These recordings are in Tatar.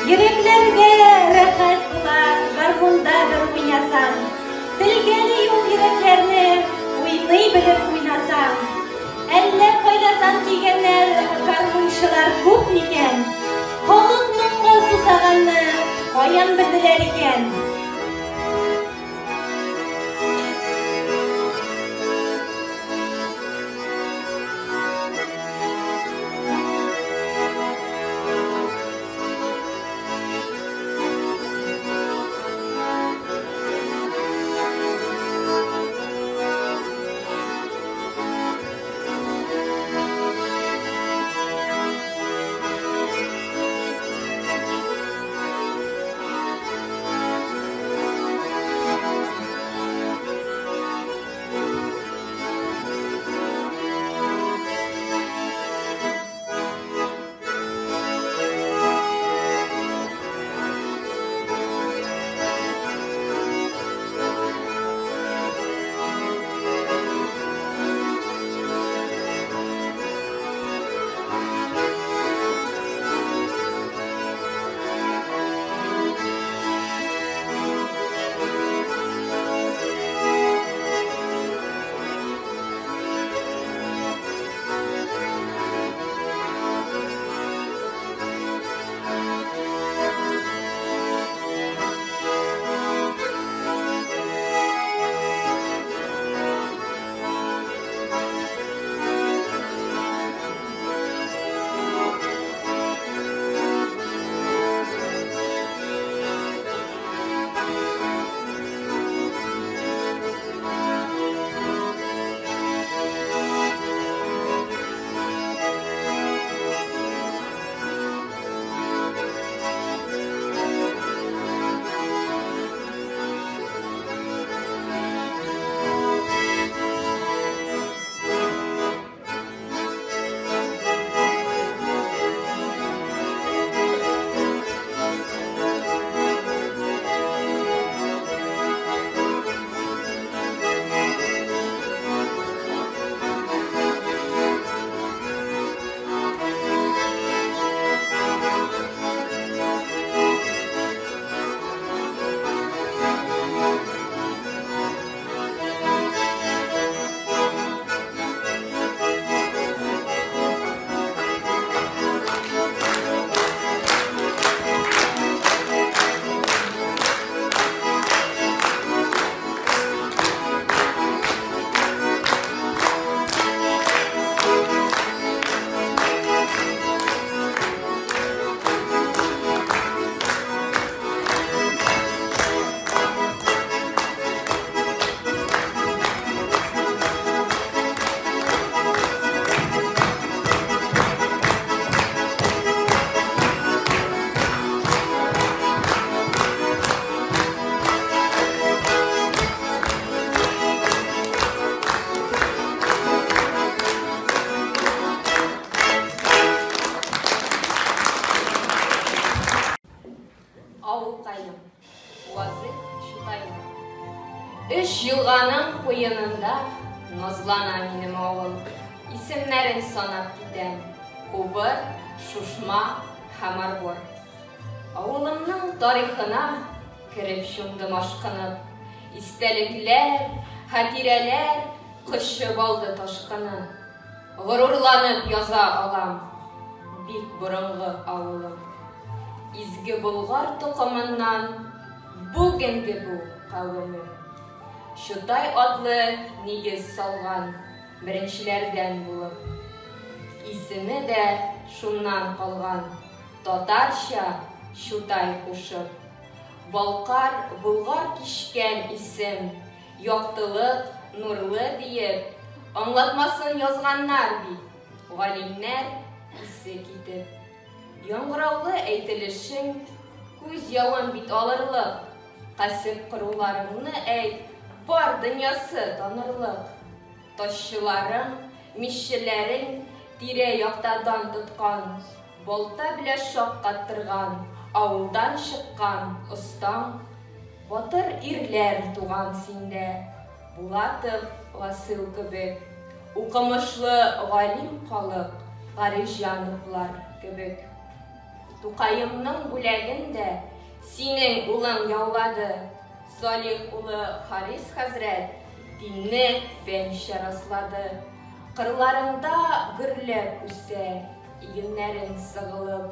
Йөрәкләргә рәхәт була гармунда бер уйнасаң. Телгәли ул йөрәкләрне уйный белеп уйнасаң. Әллә кайлардан килгәннәр гармунчылар күп микән? Халык моңга сусаганны каян белделәр икән? Авылкаем, Вазыйх Чутайлы. Өч елганың куенында назлана минем авыл. Исемнәрен санап китәм. Убыр, Шушма һәм Арбор. Авылымның тарихына кереп чумдым ашкынып. Истәлекләр, хатирәләр кочып алды ташкыны. Горурланып яза алам, бик борынгы авылым. Изге Болгар токымыннан бүгенге бу кавемем. Чутай атлы нигез салган беренчеләрдән булып. Исеме дә шуннан калган, татарча Чутай кушып. Балкар, Болгар кичкән исем, Яктылык, нурлы диеп, аңлатмасын язганнар бит, галимнәр исе китеп. Яңгыраулы әйтелешең, күз явын бит алырлык, кәсеп коруларыңны әйт, бар дөньясы танырлык. Ташчыларың, миччеләрең тирә-якта дан тоткан, балта белә шаккаттырган, авылдан чыккан остаң, Батыр ирләр туган синдә, Булатов Васил кебек, Укымышлы галим халык, Гарифҗановлар кебек. Тукаемның бүләген дә синең улың яулады. Салих улы Харис хәзрәт динне фәнчә раслады. Кырларыңда гөрләп үсә, игеннәрең сыгылып.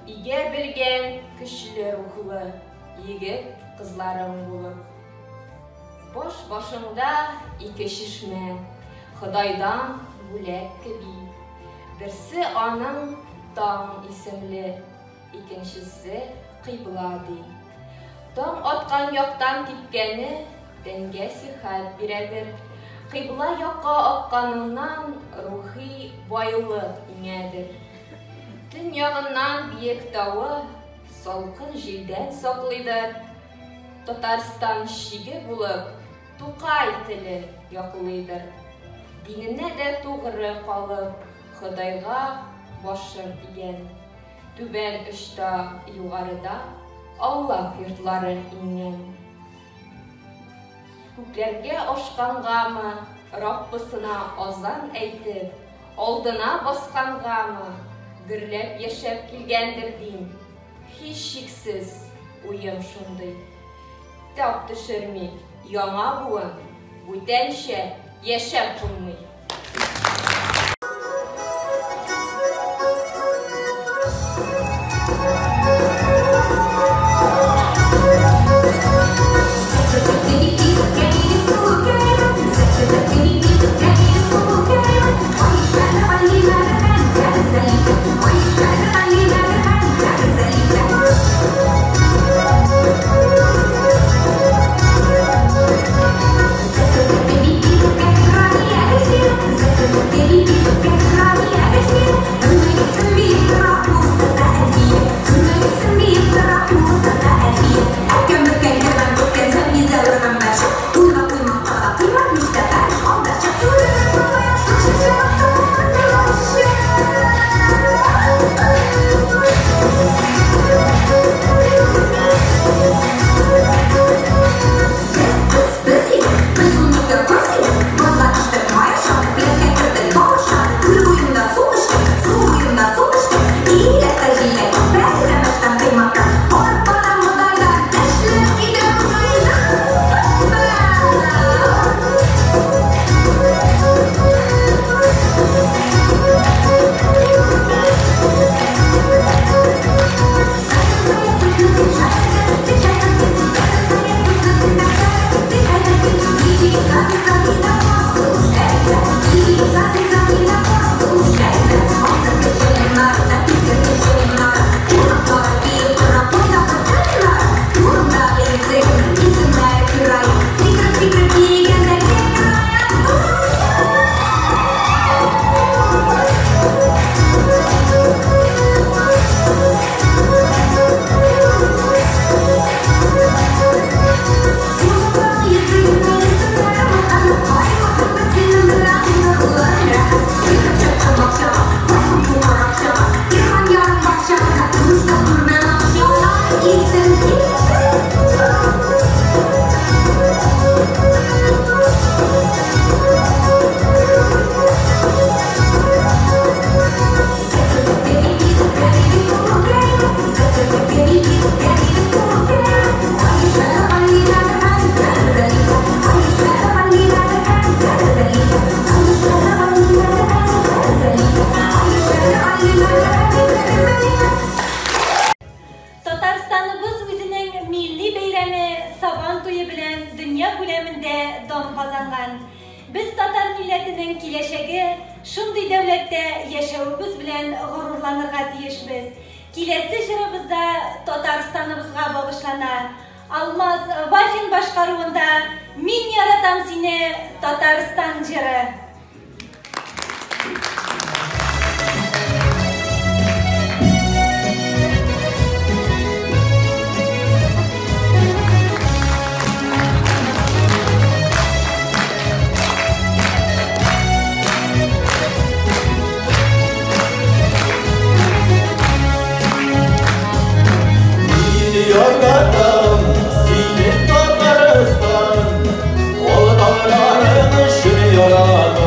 Игә белгән көчле рухлы егет кызларың булып. Баш башыңда ике чишмә, Ходайдан бүләк кеби. Берсе аның Таң исемле, икенчесе Кыйбла ди. Таң аткан яктан типкәне тәнгә сихәт бирәдер. Кыйбла якка акканыннан рухи байлык иңәдер. Төньягыннан биек тавы салкын җилдән саклыйдыр. Татарстан чиге булып Тукай теле яклыйдыр. Диненә дә тугры калып, Ходайга башын игән. Түбән очта, югарыда Аллаһ йортлары иңгән. Күкләргә ашкангамы, Раббысына азан әйтеп, алдына баскангамы, гөрләп яшәп килгәндер дим. Һичшиксез, уем шундый. Тап төшерми яңа буын, бүтәнчә яшәп булмый. Татарстаныбыз үзенең милли бәйрәме Сабан туе белән дөнья күләмендә дан казанган. Без татар милләтенең киләчәге шундый дәүләттә яшәвебез белән горурланырга тиешбез. Киләсе җырыбыз да Татарстаныбызга багышлана. Алмаз Вафин башкаруында Мин яратам сине, Татарстан җыры. Яратам сине, Татарстан, Ул тауларың өчен яратам.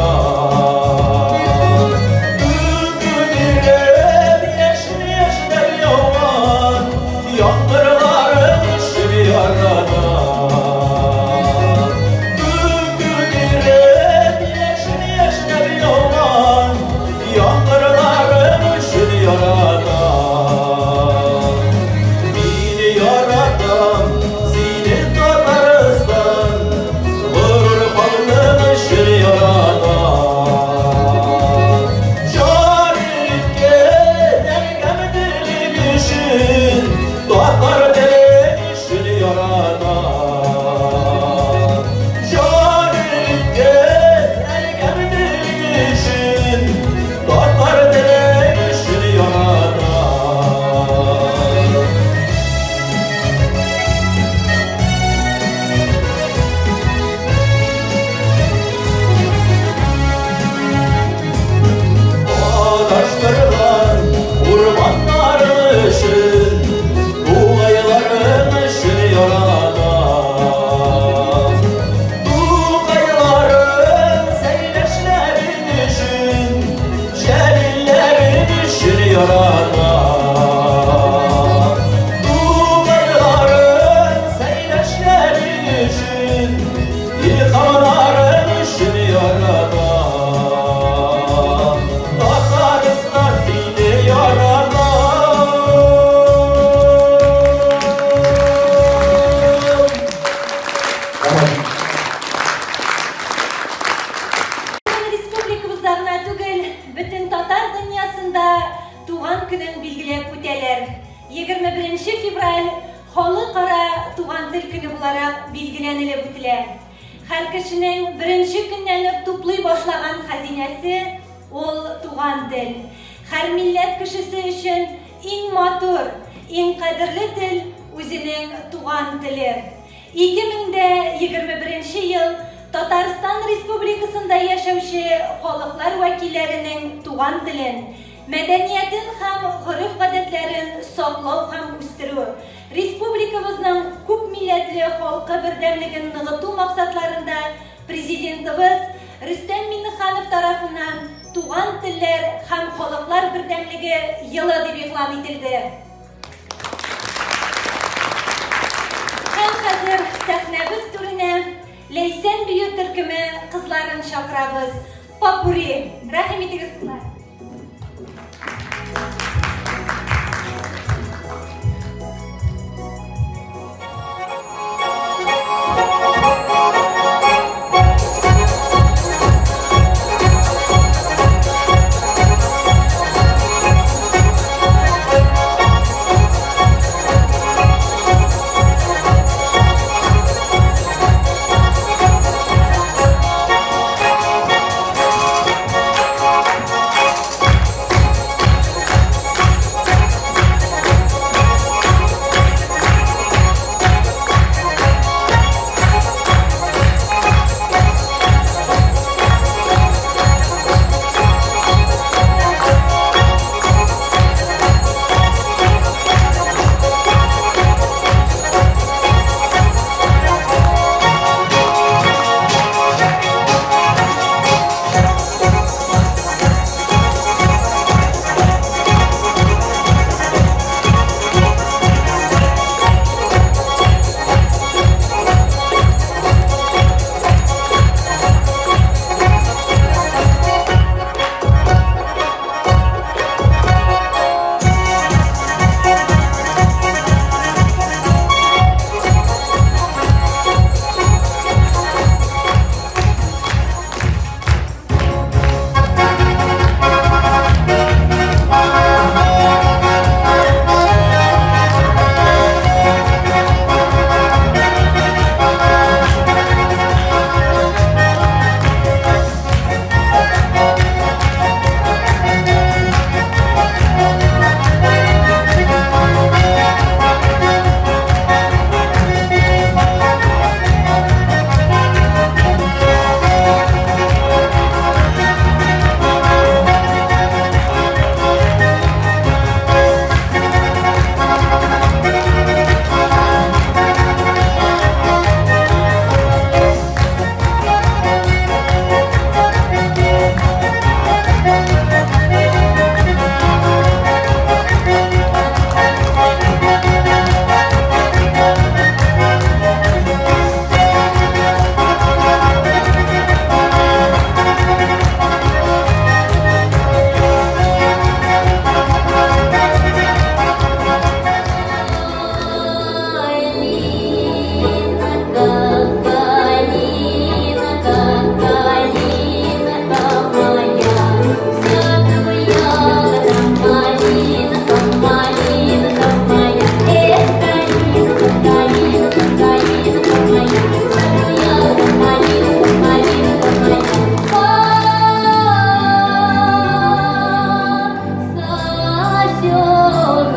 Татар теле өчен ярата. Җан иткән әнкәм теле өчен, татар теле өчен ярата. Адаштырган урманнарың өчен, тугайларың өчен ярата. Тугайларың, Сәйдәшләрең өчен, Җәлилләрең өчен ярата. Тугайларың, Сәйдәшләрең өчен, Илһамнарың өчен ярата. Татарстан сине ярата. Бүген республикабызда гына түгел, бөтен татар дөньясында туган көнен билгеләп үтәләр. 21 февраль Халыкара туган тел көне буларак билгеләнелеп үтелә. Һәр кешенең беренче көннән үк туплый башлаган хәзинәсе ул туган тел. Һәр милләт кешесе өчен иң матур, иң кадерле тел үзенең туган теле. 2021 ел Татарстан Республикасында яшәүче халыклар вәкилләренең туган телен, мәдәниятен һәм гореф-гадәтләрен саклау һәм үстерү, республикабызның күп милләтле халкы бердәмлеген ныгыту максатларында Президентыбыз Рөстәм Миңнеханов тарафыннан Туган телләр һәм халыклар бердәмлеге елы дип игълан ителде. Һәм хәзер сәхнәбез түренә Ләйсән бию төркеме кызларын чакырабыз. Попурри. Рәхим итегез, кызлар. Thank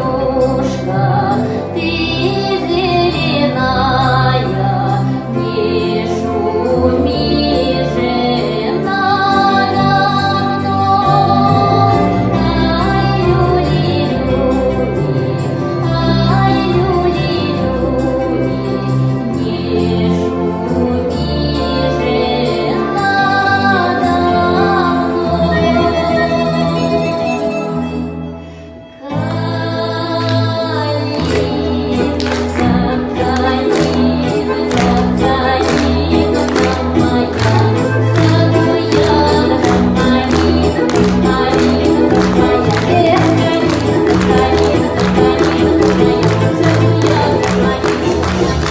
Осенушка, ты зеленая, не шуми же надо мной. Ай, люли, люли, ай, люли, люли, не шуми же надо мной. Калинка, калинка, калинка моя, в саду ягода, малинка, малинка моя. Эх, калинка, калинка, калинка моя, в саду ягода, малинка моя.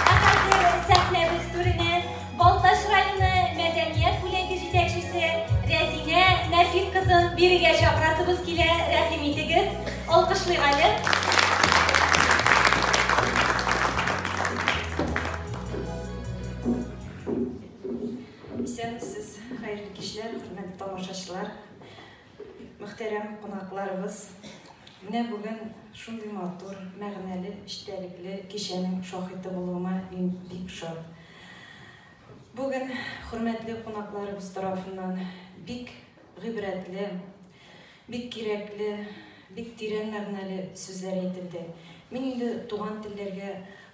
Ә хәзер сәхнәбез түренә Балтач районы мәдәният бүлеге җитәкчесе Рәзинә Нәфил кызын бирегә чакырасыбыз килә. Рәхим итегез. Алкышлыйк әле. Исәнмесез, хәерле кичләр, хөрмәтле тамашачылар, мөхтәрәм кунакларыбыз. Менә бүген шундый матур, мәгънәле, эчтәлекле кичәнең шаһиты булуыма мин бик шат. Бүген хөрмәтле кунакларыбыз тарафыннан бик гыйбрәтле, бик кирәкле, бик тирән мәгънәле сүзләр әйтелде. Мин инде туган телләргә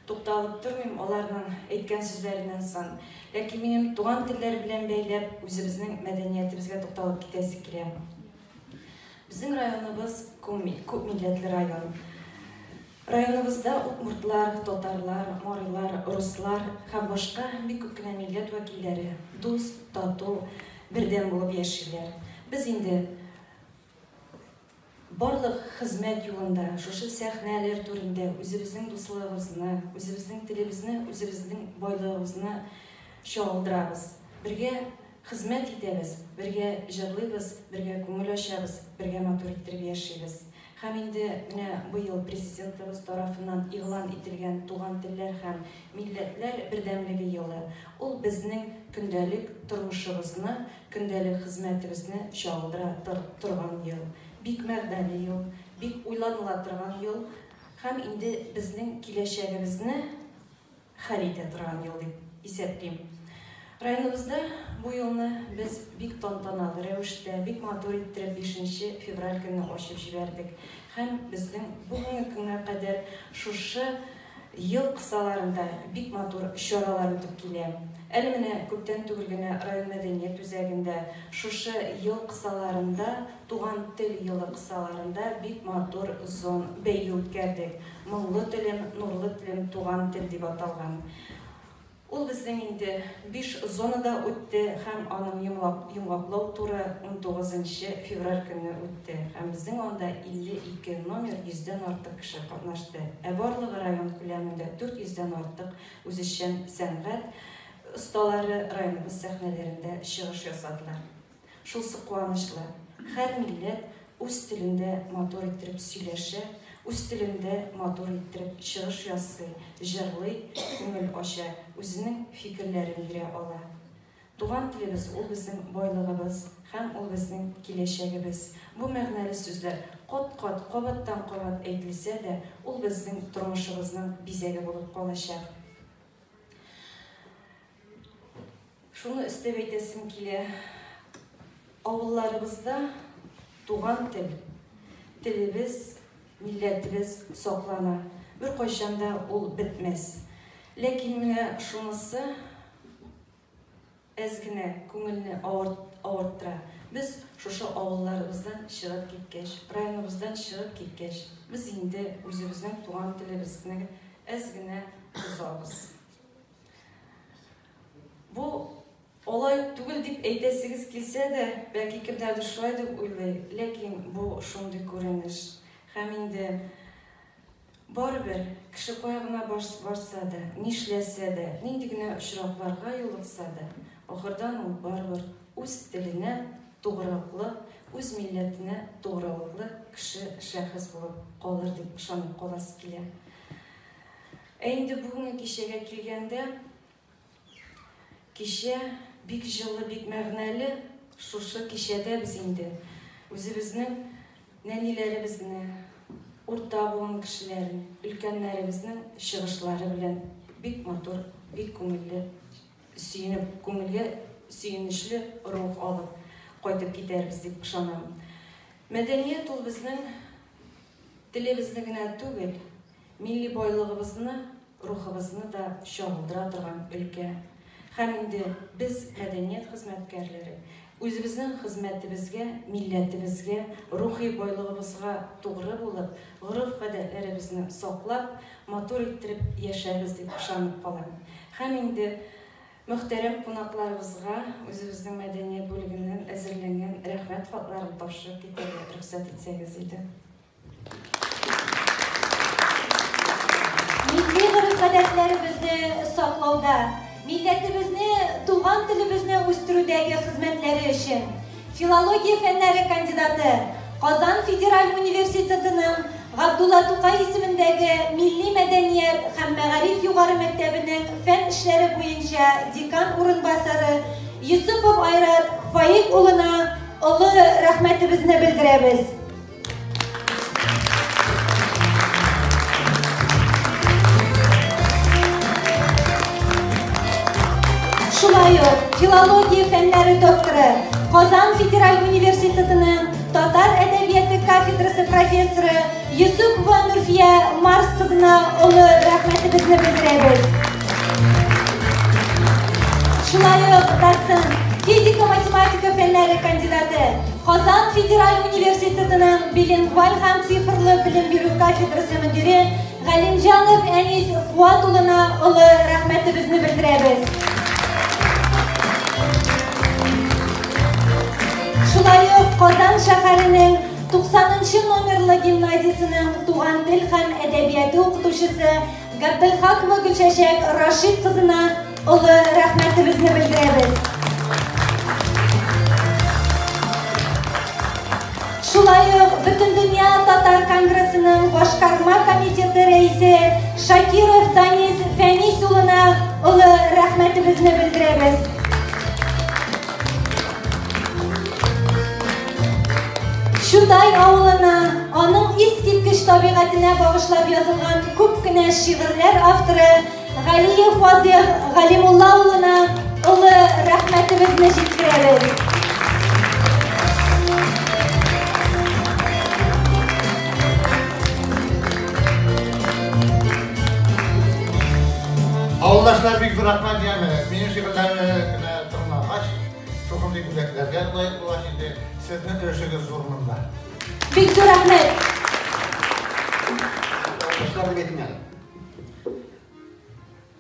тукталып тормыйм аларның әйткән сүзләреннән соң. Ләкин минем туган телләр белән бәйләп үзебезнең мәдәниятебезгә тукталып китәсе килә. Безнең районыбыз күп милләтле район. Районыбызда удмуртлар, татарлар, марилар, руслар һәм башка бик күп кенә милләт вәкилләре дус, тату, бердәм булып яшиләр. Без инде барлык хезмәт юлында, шушы сәхнәләр түрендә үзебезнең дуслыгыбызны, үзебезнең телебезне, үзебезнең байлыгыбызны чагылдырабыз. Бергә хезмәт итәбез, бергә җырлыйбыз, бергә күңел ачабыз, бергә матур иттереп яшибез. Һәм инде менә быел Президентыбыз тарафыннан игълан ителгән Туган телләр һәм милләтләр бердәмлеге елы, ул безнең көндәлек тормышыбызны, көндәлек хезмәтебезне чагылдыра торган ел. Бик мәгънәле ел, бик уйланыла торган ел һәм инде безнең киләчәгебезне хәл итә торган ел дип исәплим. Районыбызда бу елны без бик тантаналы рәвештә, бик матур иттереп 5 февраль көнне ачып җибәрдек. Һәм безнең бүгенге көнгә кадәр шушы ел кысаларында бик матур чаралар үтеп килә. Әле менә күптән түгел генә район мәдәният үзәгендә шушы ел кысаларында, Туган тел елы кысаларында бик матур зон бәйге үткәрдек. Моңлы телем, нурлы телем, туган тел дип аталган. Ул безнең инде биш зонада үтте һәм аның йомгаклау туры 19 нчы февраль көнне үтте һәм безнең анда 52 номер йөздән артык кеше катнашты, ә барлыгы район күләмендә 400 дән артык үзешчән сәнгать осталары районыбыз сәхнәләрендә чыгыш ясадылар. Шулсы куанычлы, һәр милләт үз телендә матур иттереп сөйләшә, үз телендә матур иттереп чыгыш ясый, җырлый, күңел ача, үзенең фикерләрен бирә ала. Туган телебез, ул безнең байлыгыбыз һәм ул безнең киләчәгебез. Бу мәгънәле сүзләр кат-кат, кабаттан-кабат әйтелсә дә, ул безнең тормышыбызның бизәге булып калачак. Шуны өстәп әйтәсем килә, авылларыбызда туган тел, телебез, милләтебез саклана, беркайчан да ул бетмәс. Ләкин менә шунысы әз генә күңелне авырттыра. Без шушы авылларыбыздан чыгып киткәч, районыбыздан чыгып киткәч, без инде үзебезнең туган телебезне әз генә бозабыз. Алай түгел дип әйтәсегез килсә дә, бәлки кемнәрдер шулай дип уйлый, ләкин бу шундый күренеш. Һәм инде барыбер кеше кая гына барса да, нишләсә дә, нинди генә очракларга юлыкса да, ахырдан ул барыбер үз теленә тугрылыклы, үз милләтенә тугрылыклы кеше, шәхес булып калыр дип ышанып каласы килә. Ә инде бүгенге кичәгә килгәндә, кичә бик җылы, бик мәгънәле. Шушы кичәдә без инде үзебезнең нәниләребезне, урта буын кешеләрен, өлкәннәребезнең чыгышлары белән бик матур, бик күңелле, сөенеп, күңелгә сөенечле рух алып кайтып китәрбез дип ышанам. Мәдәният ул безнең телебезне генә түгел, милли байлыгыбызны, рухыбызны да чагылдыра торган өлкә. Һәм инде без, мәдәният хезмәткәрләре, үзебезнең хезмәтебезгә, милләтебезгә, рухи байлыгыбызга тугры булып, гореф-гадәтләребезне саклап, матур иттереп яшәрбез дип ышанып калам. Һәм инде мөхтәрәм кунакларыбызга үзебезнең мәдәният бүлегеннән әзерләнгән рәхмәт хатларын тапшырып китәргә рөхсәт итсәгез иде. Милли гореф-гадәтләребезне саклауда, милләтебезне, туган телебезне үстерүдәге хезмәтләре өчен филология фәннәре кандидаты, Казан федераль университетының Габдулла Тукай исемендәге Милли мәдәният һәм мәгариф югары мәктәбенең фән эшләре буенча декан урынбасары Йосыпов Айрат Фаик улына олы рәхмәтебезне белдерәбез. Шулай ук филология фәннәре докторы, Казан федераль университетының татар әдәбияты кафедрасы профессоры Йосыпова Нурфия Марс кызына олы рәхмәтебезне белдерәбез. Шулай ук доцент, физика-математика фәннәре кандидаты, Казан федераль университетының билингваль һәм цифрлы белем бирү кафедрасы мөдире Галимҗанов Әнис Фуат улына олы рәхмәтебезне белдерәбез. Шулай ук Казан шәһәренең 90 номерлы гимназиясенең туган тел һәм әдәбияты укытучысы Габделхакова Гөлчәчәк Рашид кызына олы рәхмәтебезне белдерәбез. Шулай ук Бөтендөнья татар конгрессының башкарма комитеты рәисе Шакиров Данис Фәнис улына олы рәхмәтебезне белдерәбез. Чутай авылына, аның искиткеч табигатенә багышлап язылган күп кенә шигырьләр авторы Галиев Вазыйх Галимулла улына олы рәхмәтебезне җиткерәбез. Авылдашлар, бик зур рәхмәт, яме. Минем шигырьләремне генә тыңлагач, шушындый бүләкләргә лаек булгач инде, сезнең өлешегез зур монда. Бик зур рәхмәт. Авылдашлар дип әйтим әле.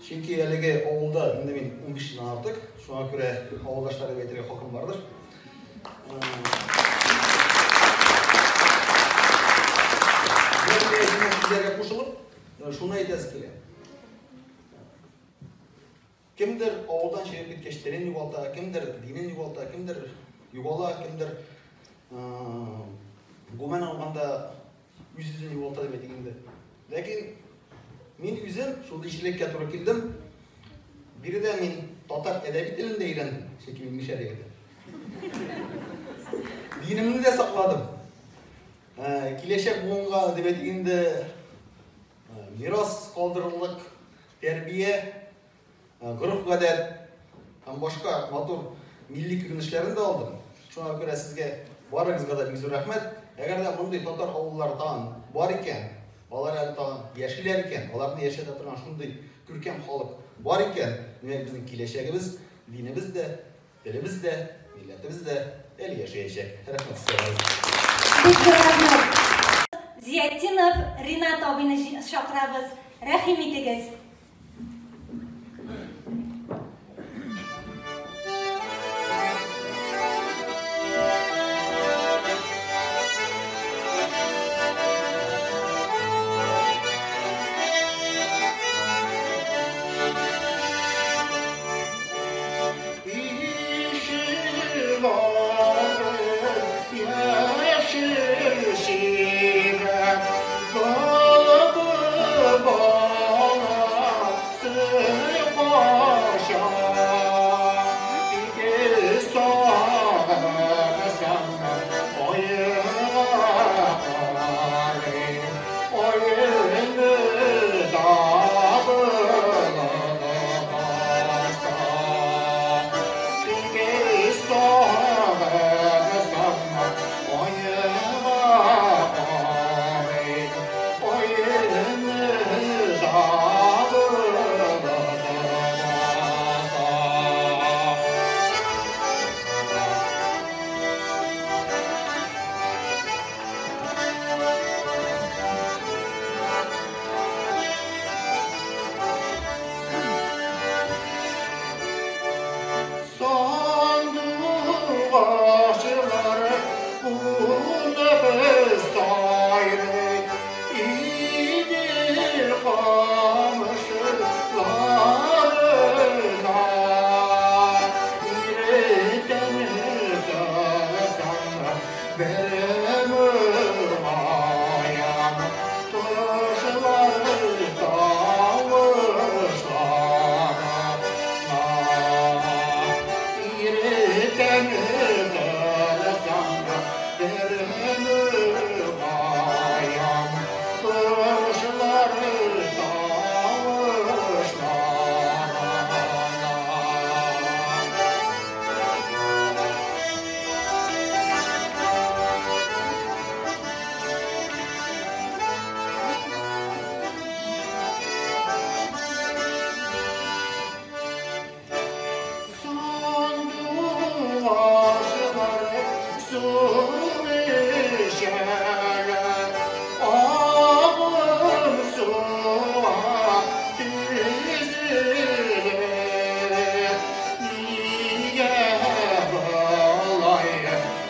Чөнки әлеге авылда инде мин 15 елдан артык, шуңа күрә авылдашлар дип әйтергә хакым бардыр. Сүзләргә кушылып, шуны әйтәсе килә. Кемдер авылдан чыгып киткәч телен югалта, кемдер динен югалта, кемдер югала, кемдер гомумән алганда үз-үзен югалта дип әйтик инде. Ләкин мин үзем шундый җирлеккә туры килдем. Биредә мин татар әдәби телен дә өйрәндем, чөнки мин мишәр егете. Динемне дә сакладым. Киләчәк буынга дип әйтик инде, мирас калдырырлык тәрбия, гореф-гадәт һәм башка матур милли күренешләрен дә алдым. Шуңа күрә сезгә барыгызга да бик зур рәхмәт. Әгәр дә мондый татар авыллары тагын бар икән, алар әле тагын яшиләр икән, аларны яшәтә торган шундый күркәм халык бар икән, димәк, безнең киләчәгебез, динебез дә, телебез дә, милләтебез дә әле яшәячәк. Рәхмәт сезгә. Бик зур рәхмәт. Зиятдинов Ринат абыйны чакырабыз. Рәхим итегез. Сандугачлары кунып сайрый, Идел камышларына. Иртән торсам, бер моңаям, Кошлар тавышлана. Иртән торсам, бер моңаям, Кошлар тавышлана. Сандугачлар су эчәләр, агым суга тезелеп. Нигә болай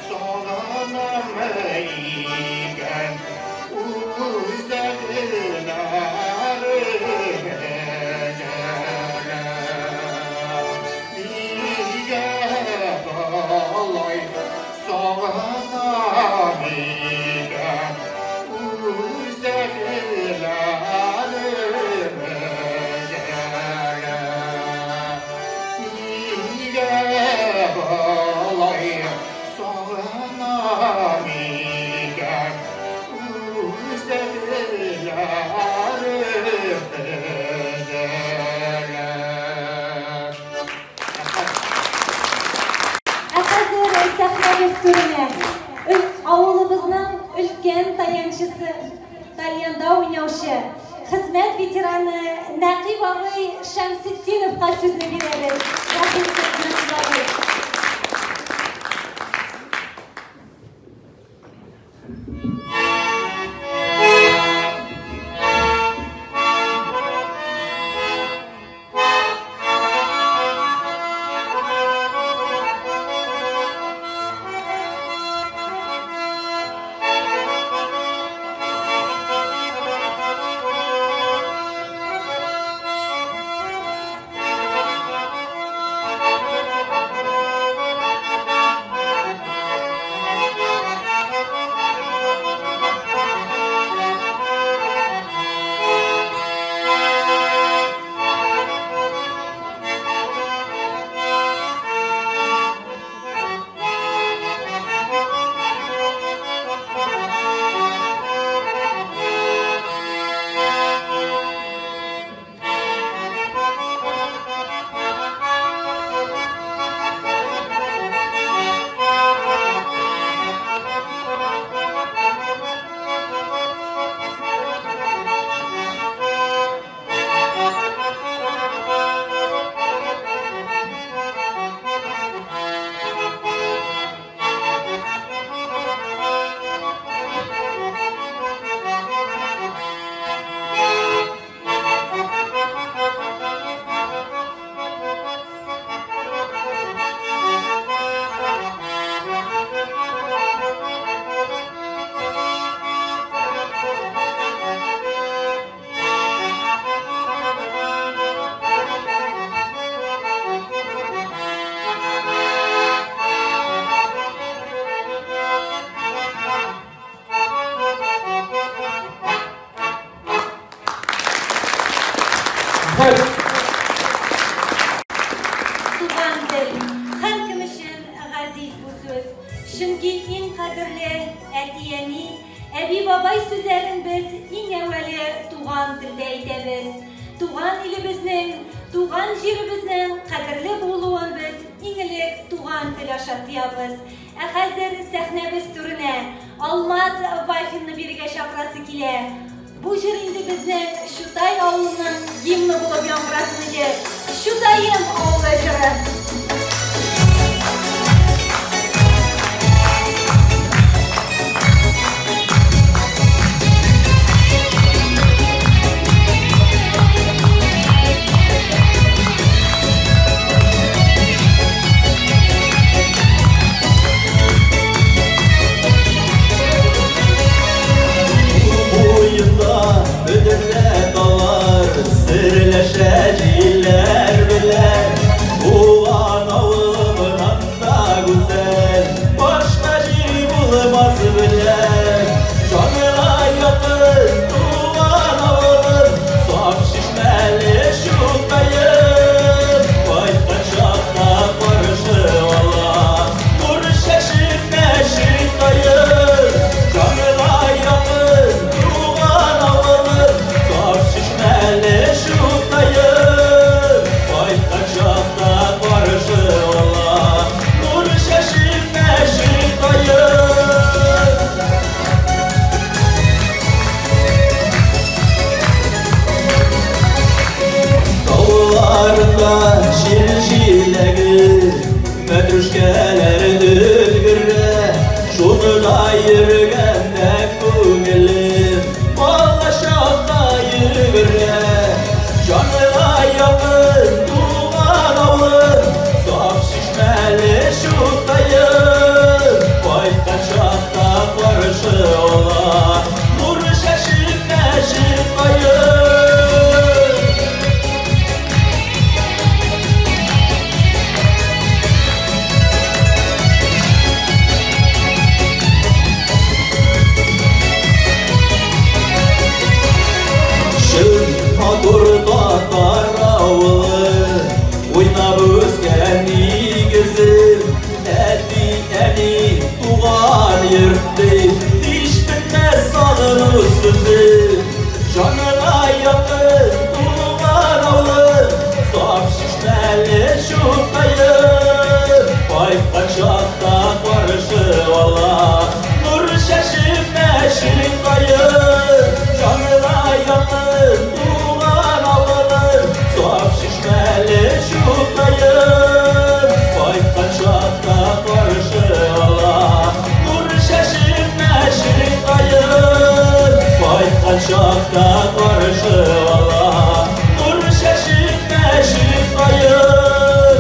сагынам икән үзәкләрем өзелә? Нигә болай сагынам икән үзәкләрем өзелә? Нигә болай сагынам икән үзәкләрем өзелә? Ә хәзер сәхнәбез түренә авылыбызның өлкән таянчысы, тальянда уйнаучы, хезмәт ветераны Нәкыйп абый Шәмсетдиновка сүзне бирәбез. Рәхим итеп, Нәкыйп абый. Туган тел һәркем өчен газиз бу сүз. Чөнки иң кадерле әти-әни, әби-бабай сүзләрен без иң әүвәле туган телдә әйтәбез. Туган илебезнең, туган җиребезнең кадерле булуын без иң элек туган тел аша тоябыз. Ә хәзер сәхнәбез түренә Алмаз Вафинны бирегә чакырасы килә. Бу җыр инде безнең Чутай авылының гимны булып яңгырасын иде. Чутаем авылы җыры. Thank Мәтрүшкәләр өлгерә. Шунда йөргәндә күңелем балачакка йөгерә. Җанга якын туган авылым, саф чишмәле Чутаем. Кайткан чакта каршы ала нур чәчеп мәчет таем. Чын матур татар авылы, уйнап үскән нигезем, әти-әни, туган йорт дип, һич бетмәс сагыну сүзе. Җаныңа якын туган авылым, саф чишмәле Чутаем. Кайткан чакта каршы ала нур чәчеп мәчет таем. Җаныңа якын туган авылым, саф чишмәле Чутаем. Кайткан чакта каршы ала нур чәчеп мәчет таем. Кайткан чакта каршы ала нур чәчеп мәчет таем.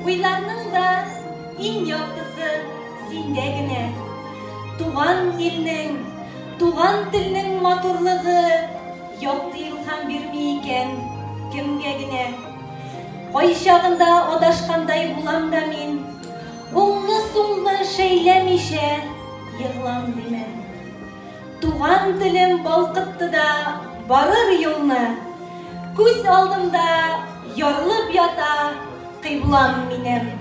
Уйларның да иң яктысы синдә генә. Туган илнең, туган телнең матурлыгы якты илһам бирми икән кемгә генә. Кайчагында адашкандай булам да мин, уңны-сулны шәйләмичә егълам димен. Туган телем балкытты да барыр юлны, күз алдымда ярылып ята кыйблам минем.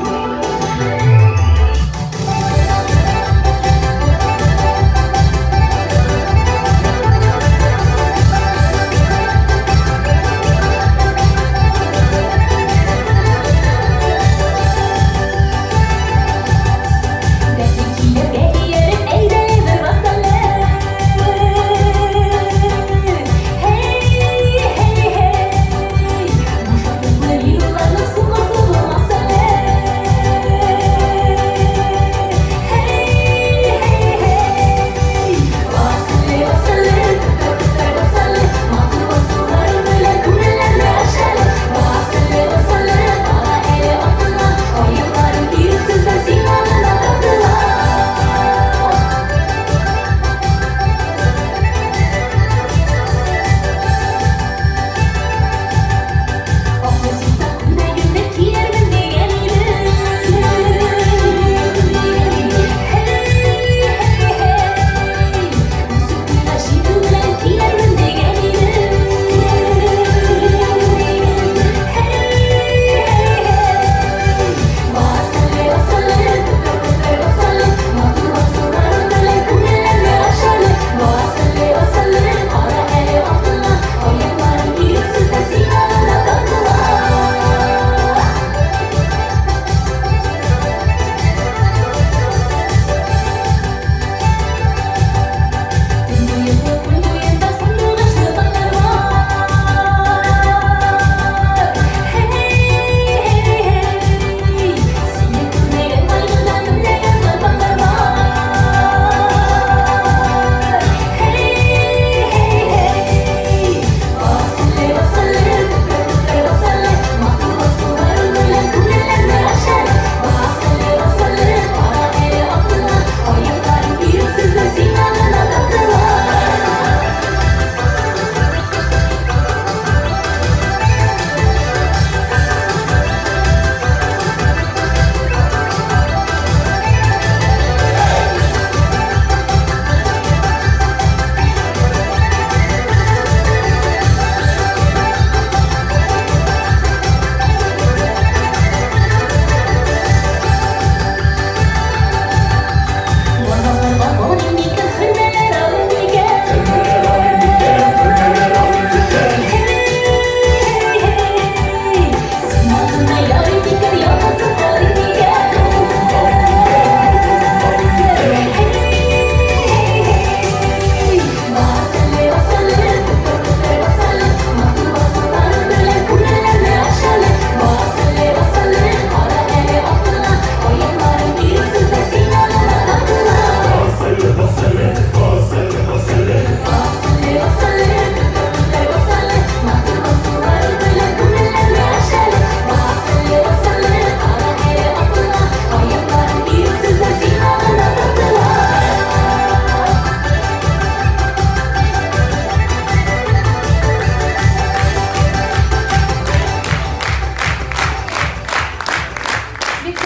Thank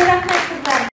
Зур рәхмәт, кызлар!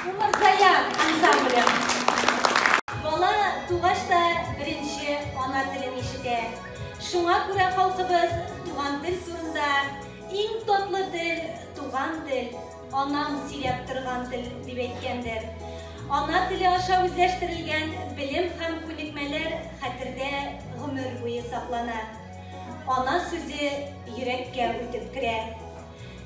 Умырзая ансамбле. Бала тугач та беренче ана телен ишетә. Шуңа күрә халкыбыз туган тел турында иң татлы тел туган тел, анам сөйләп торган тел дип әйткәндер. Ана теле аша үзләштерелгән белем һәм күнекмәләр хәтердә гомер буе саклана. Ана сүзе йөрәккә үтеп керә.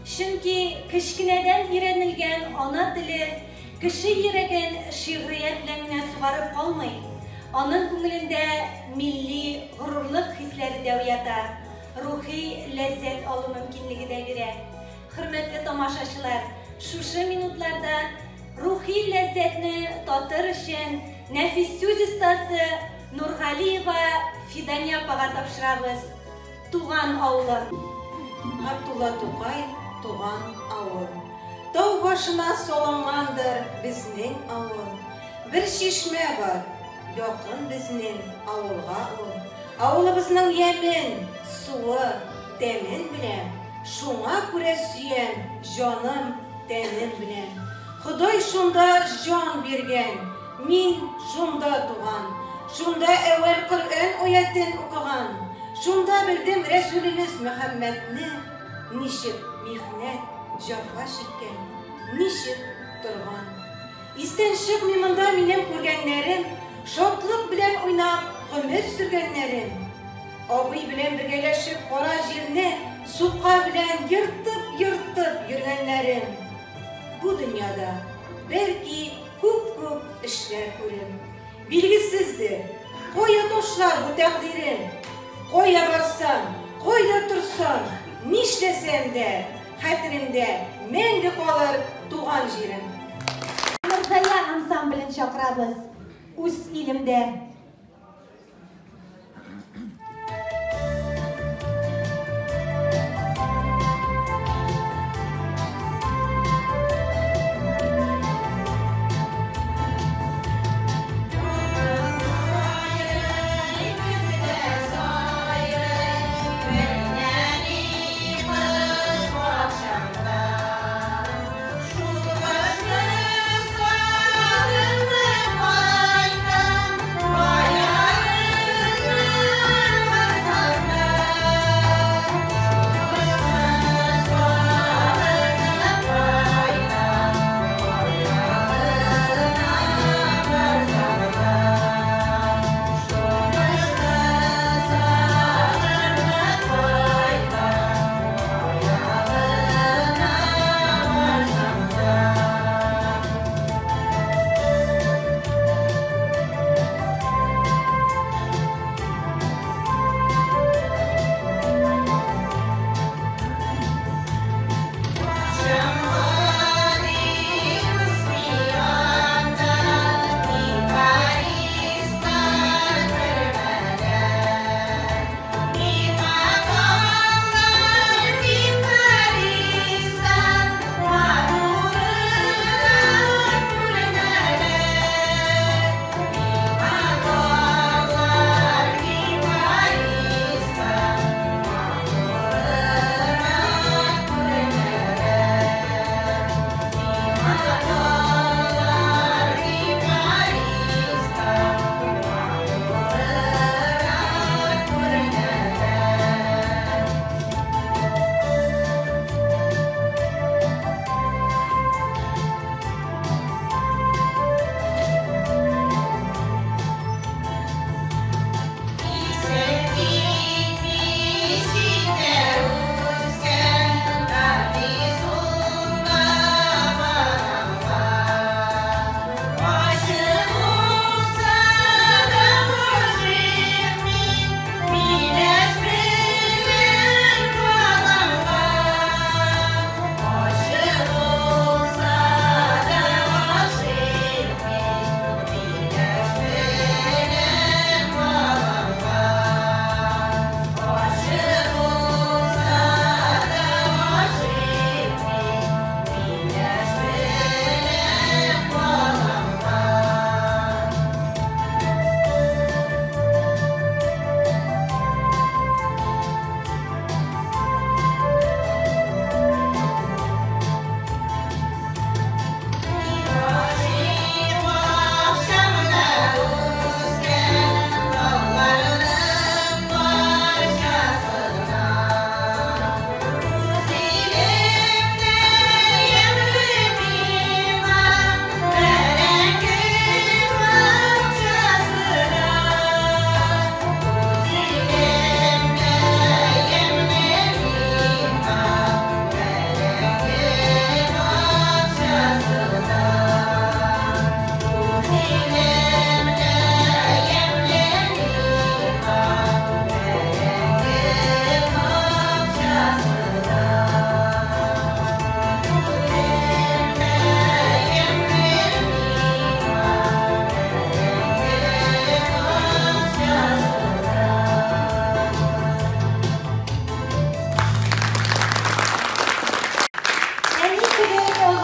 Чөнки кечкенәдән өйрәнелгән ана теле кеше йөрәген шигърият белән генә сугарып калмый, аның күңелендә милли горурлык хисләре дә уята, рухи ләззәт алу мөмкинлеге дә бирә. Хөрмәтле тамашачылар, шушы минутларда рухи ләззәтне татыр өчен нәфис сүз остасы Нургалиева Фидания апага тапшырабыз. Туган авылым. Габдулла Тукай, Туган авыл. Тау башына салынгандыр безнең авыл. Бер чишмә бар, якын безнең авылга ул. Авылыбызның ямен, суы, тәмен беләм. Шуңа күрә сөям җаным, тәнем белән. Ходай шунда җан биргән, мин шунда туган. Шунда әүвәл Коръән аятен укыган. Шунда белдем Рәсүлебез Мөхәммәдне ничек михнәт, җәфа чиккән, ничек торган. Истән чыкмый монда минем күргәннәрем, шатлык белән уйнап гомер сөргәннәрем. Абый белән бергәләшеп кара җирне сука белән ертып-ертып йөргәннәрем. Бу дөньяда, бәлки, күп-күп эшләр күрем. Билгесездер, кая ташлар бу тәкъдирем. Кая барсам, Кайда торсам, нишләсәм дә, хәтеремдә мәңге калыр туган җирем. Мирзая ансамблен чакырабыз. Үз илемдә.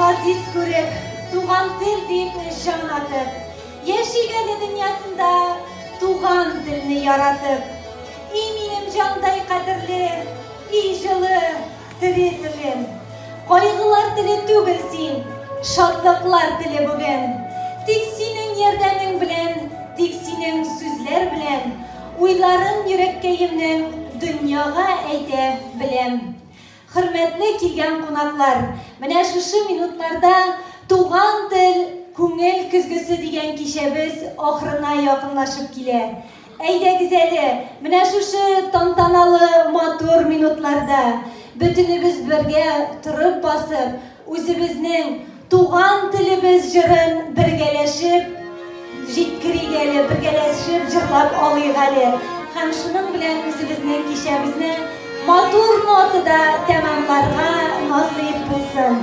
Газиз күреп, туган тел дип җан атып, яшик әле дөньясында туган телне яратып. И минем җандай кадерле, и җылы, тере телем. Кайгылар теле түгел син, шатлыклар теле бүген. Тик синең ярдәмең белән, тик синең сүзләр белән, уйларын йөрәккәемнең дөньяга әйтә беләм. Хөрмәтле килгән кунаклар, менә шушы минутларда Туган тел күңел көзгесе дигән кичәбез ахырына якынлашып килә. Әйдәгез әле, менә шушы тантаналы матур минутларда бөтенебез бергә торып басып, үзебезнең туган телебез җырын бергәләшеп җиткерик әле, бергәләшеп җырлап алыйк әле. Һәм шуның белән үзебезнең кичәбезне матур нотада тәмамларга насыйп булсын.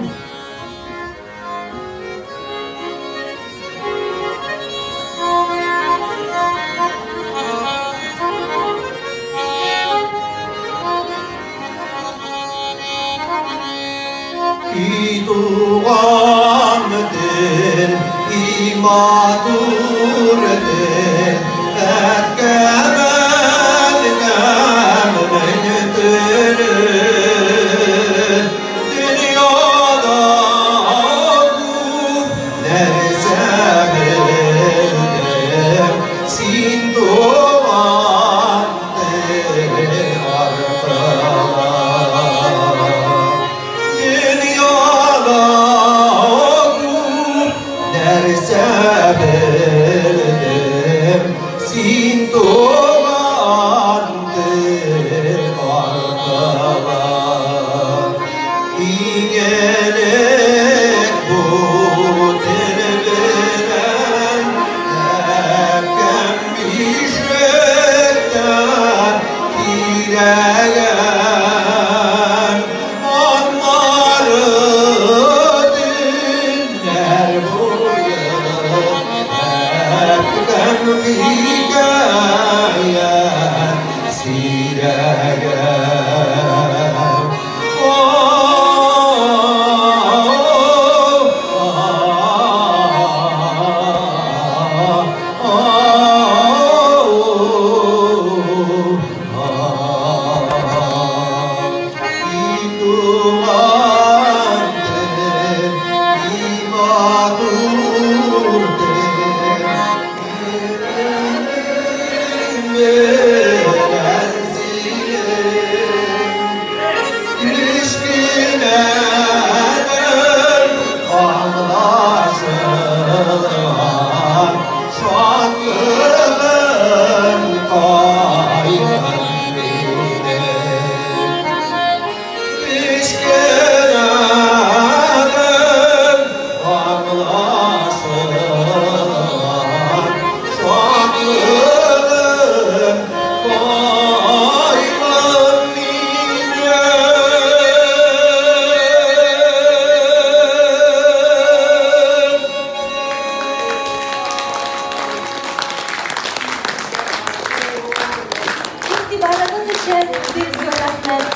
И туган тел, и матур тел, әткәм, әнкәмнең теле. Дөньяда күп нәрсә белдем, син туган тел аркылы. Дөньяда күп нәрсә белдем, син туган тел аркылы. Иң элек бу тел белән әткәм бишектән килгән. Аннары төннәр буе әткәм хикәя сөйләгән. Кечкенәдән аңлашылган шатлыгым кайгым минем. Кечкенәдән аңлашылган шатлыгым кайгым минем. Игътибарыгыз өчен бик зур рәхмәт.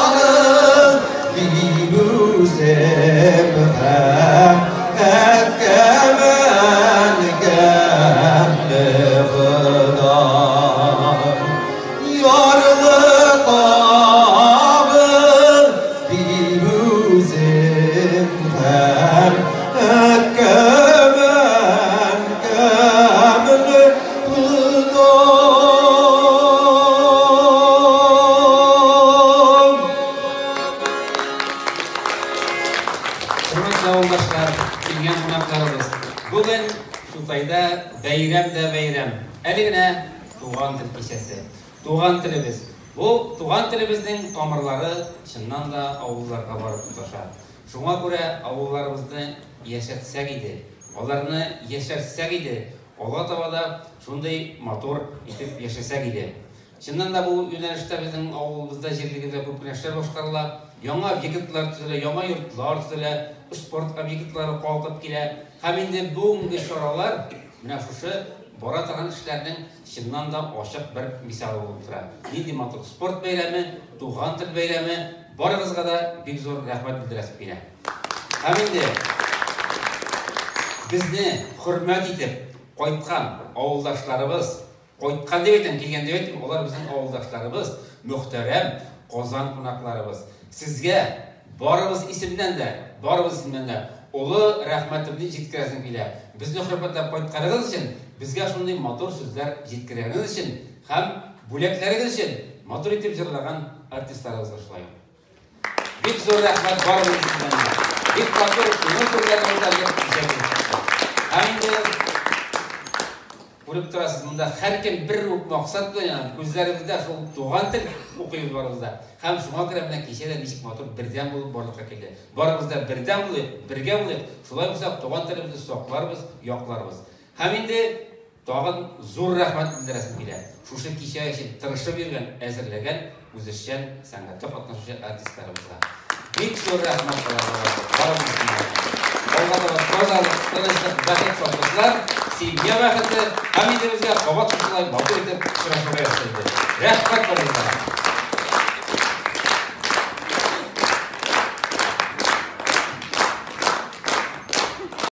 Ярлыкагыз мин үзем һәм әткәм, әнкәмне Ходай. Ярлыкагыз мин үзем һәм әткәм, әнкәмне Ходай. Хөрмәтле авылдашлар, килгән кунакларыбыз. Бүген Чутайда бәйрәм дә бәйрәм. Әле генә туган тел кичәсе. Туган телебез. Бу туган телебезнең тамырлары чыннан да авылларга барып тоташа. Шуңа күрә авылларыбызны яшәтсәк иде, аларны яшәртсәк иде, алга таба да шундый матур итеп яшәсәк иде. Чыннан да бу юнәлештә безнең авылыбызда, җирлегебездә күп кенә эшләр башкарыла. Яңа объектлар төзелә, яңа йортлар төзелә, спорт объектлары калкып килә. Һәм инде бүгенге чаралар менә шушы бара торган эшләрнең чыннан да ачык бер мисалы булып тора. Нинди матур спорт бәйрәме, туган тел бәйрәме, барыгызга да бик зур рәхмәт белдерәсем килә. Һәм инде безне хөрмәт итеп кайткан авылдашларыбыз, кайткан дип әйтәм, килгән дип әйтмим, алар безнең авылдашларыбыз, мөхтәрәм Казан кунакларыбыз. Сезгә барыбыз исемнән дә, барыбыз исемнән дә олы рәхмәтемне җиткерәсем килә. Безне хөрмәтләп кайтканыгыз өчен, безгә шундый матур сүзләр җиткергәнегез өчен һәм бүләкләрегез өчен, матур итеп җырлаган артистларыбызга шулай ук. Бик зур рәхмәт барыбыз исемнән дә. Бик матур күңел түрләрен күтәреп кичә килеп чыкты. Һәм инде күреп торасыз, монда һәркем бер үк максат белән яна, күзләребездә шул туган тел укыйбыз барыбыз да. Һәм шуңа күрә менә кичә дә ничек матур бердәм булып барлыкка килде. Барыбыз да бердәм булыйк, бергә булыйк, шулай булсак туган телебезне сакларбыз, якларбыз. Һәм инде Тагын зур рәхмәт белдерәсем килә, шушы кичә өчен тырышып йөргән, әзерләгән үзешчән сәнгатьтә катнашучы артистларыбызга. Бик зур рәхмәт аларга, барыбызга. Алга таба тазалык, тынычлык, бәхет, шатлыклар, семья бәхете һәм инде безгә кабат шушылай матур итеп очрашырга язсын иде. Рәхмәт барыгызга.